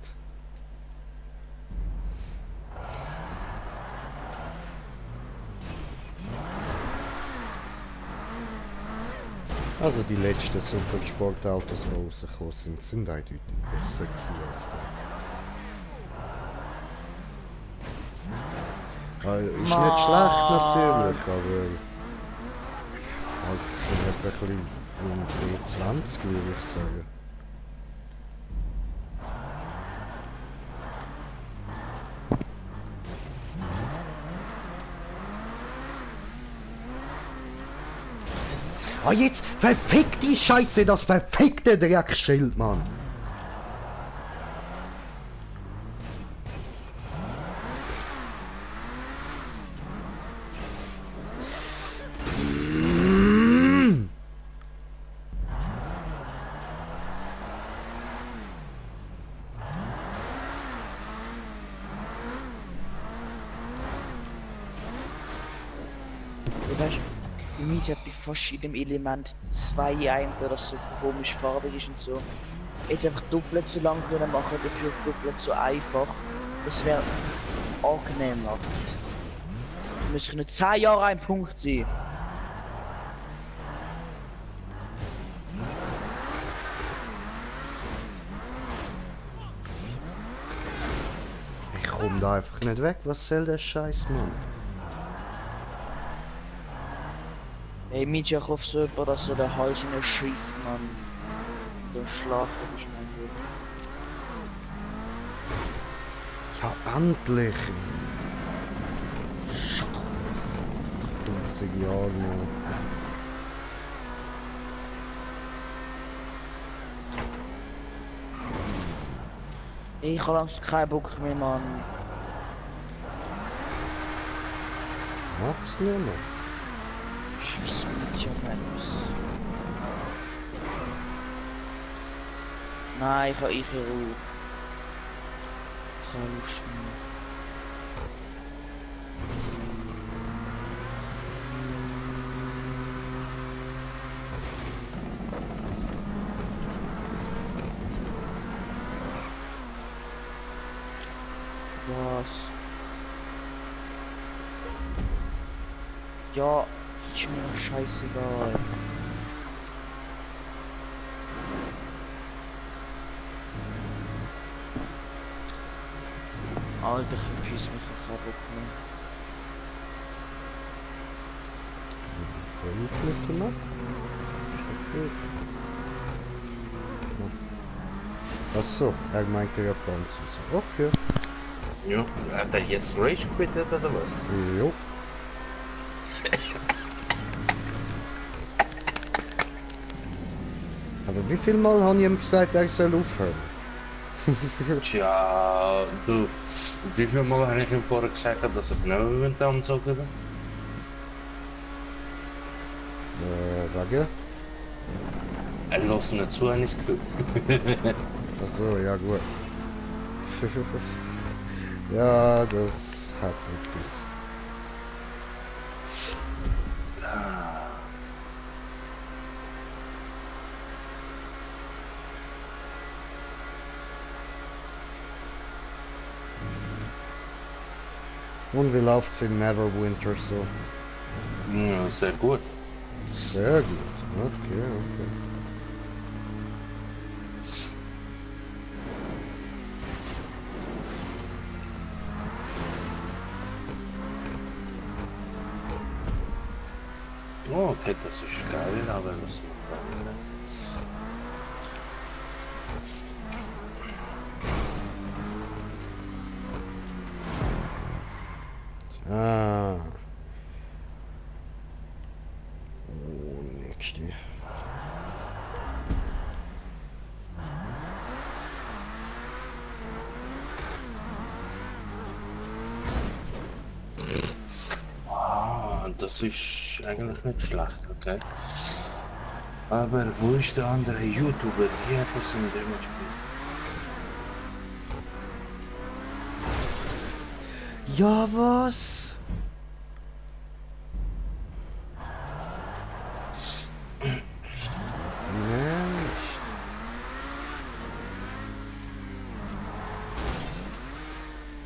A: Also die letzten Supersportautos, die rausgekommen sind, sind eindeutig besser gewesen als der. Ist nicht schlecht natürlich, aber halt sich ein bisschen im T20 würde ich sagen. Ah, jetzt verfick die Scheiße, das verfickte Dreckschild, Mann!
B: Du weißt, die Miete hat bei fast in dem Element 2 ein, das so komisch farbig ist und so. Jetzt einfach doppelt so lang können machen, dafür doppelt so einfach. Das wäre angenehmer. Müsste ich nicht 10 Jahre ein Punkt sein.
A: Ich komm da einfach nicht weg. Was soll der Scheiß, Mann?
B: Ey, Mietja, ich hoffe so jemand, dass er den Hals in den schießt, Mann. Der Schlag ist mein Bruder.
A: Ja, endlich! Scheiße. 1000 Jahre noch.
B: Ey, ich habe langsam keinen Bock mehr, Mann.
A: Mach's nicht mehr.
B: Scheiße, Mietja, Mensch. Nein, ich habe Ruhe. Keine Lust mehr. Was? Ja, ist mir doch scheißegal. Alter, ich verpiss mich, ich hab keinen Bock mehr.
A: Warum ist nicht gemacht? Achso, er meint der Japaner. Okay.
C: Ja, hat er jetzt Rage quittet oder was?
A: Jo. Aber wie viel Mal habe ich ihm gesagt, er soll aufhören?
C: Tja, du, wie viel Mal habe ich ihm vorher gesagt, dass er genau mit dem soll haben?
A: Wage?
C: Er lässt nicht zu, habe ich das Gefühl.
A: Achso, ja gut. Ja, das hat etwas. Und wie läuft's in Neverwinter so?
C: Ja, sehr gut.
A: Sehr gut. Okay, okay.
C: Oh, okay, das ist geil, aber was macht er wieder?
A: Ah. Oh, nächste.
C: Ah, das ist eigentlich nicht schlecht, okay? Aber wo ist der andere YouTuber? Wie hat das in dem gespielt?
A: Ja, was? Mensch.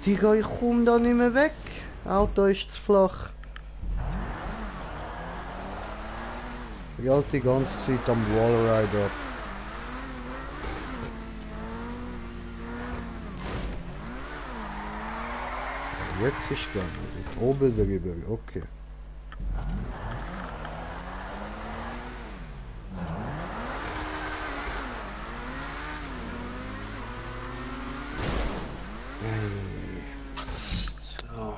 A: Digga, ich komm da nicht mehr weg. Auto ist zu flach. Ich halte die ganze Zeit am Wallride ab. Jetzt ist gegangen. Oben drüber, okay.
C: So.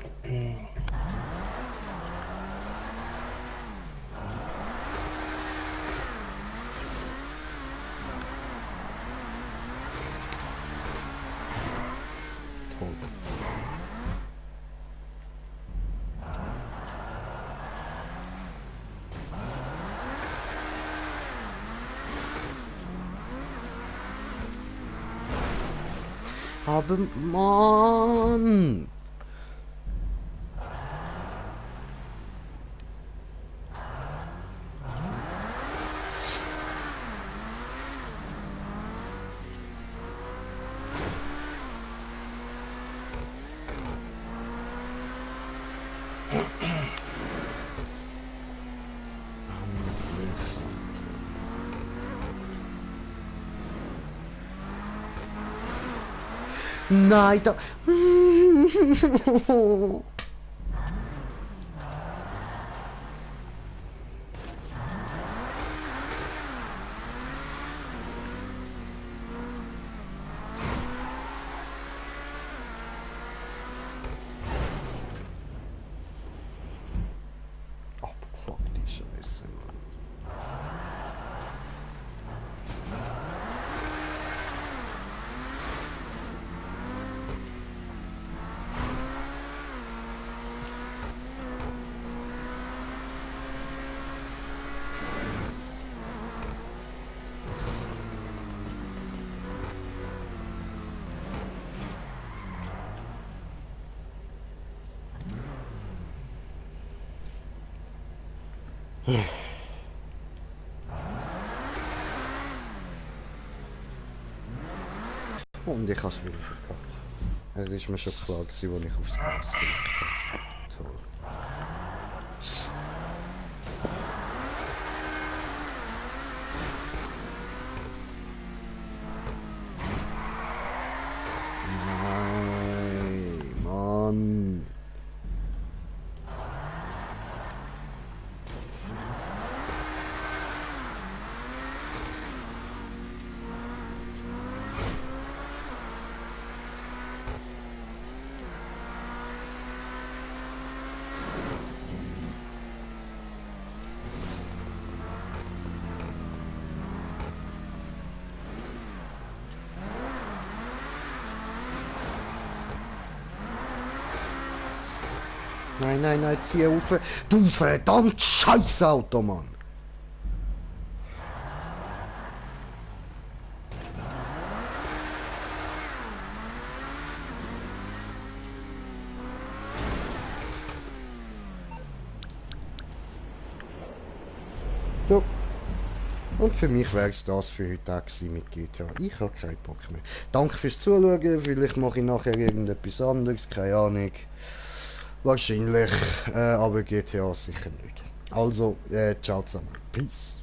A: Toll. Aber Mann! Nein, da... Abgefuckt die Scheiße, Mann. Und ich habe es wieder verkackt. Es ist mir schon klar gewesen, als ich aufs Gas gedrückt habe. Toll. Nein, Mann. Nein, nein, nein, zieh auf. Du verdammt scheiß Auto, Mann. So. Und für mich wäre es das für heute auch gewesen mit GTA. Ich habe keinen Bock mehr. Danke fürs Zuschauen. Vielleicht mache ich nachher irgendetwas anderes. Keine Ahnung. Wahrscheinlich. Aber GTA sicher nicht. Also, ciao zusammen. Peace.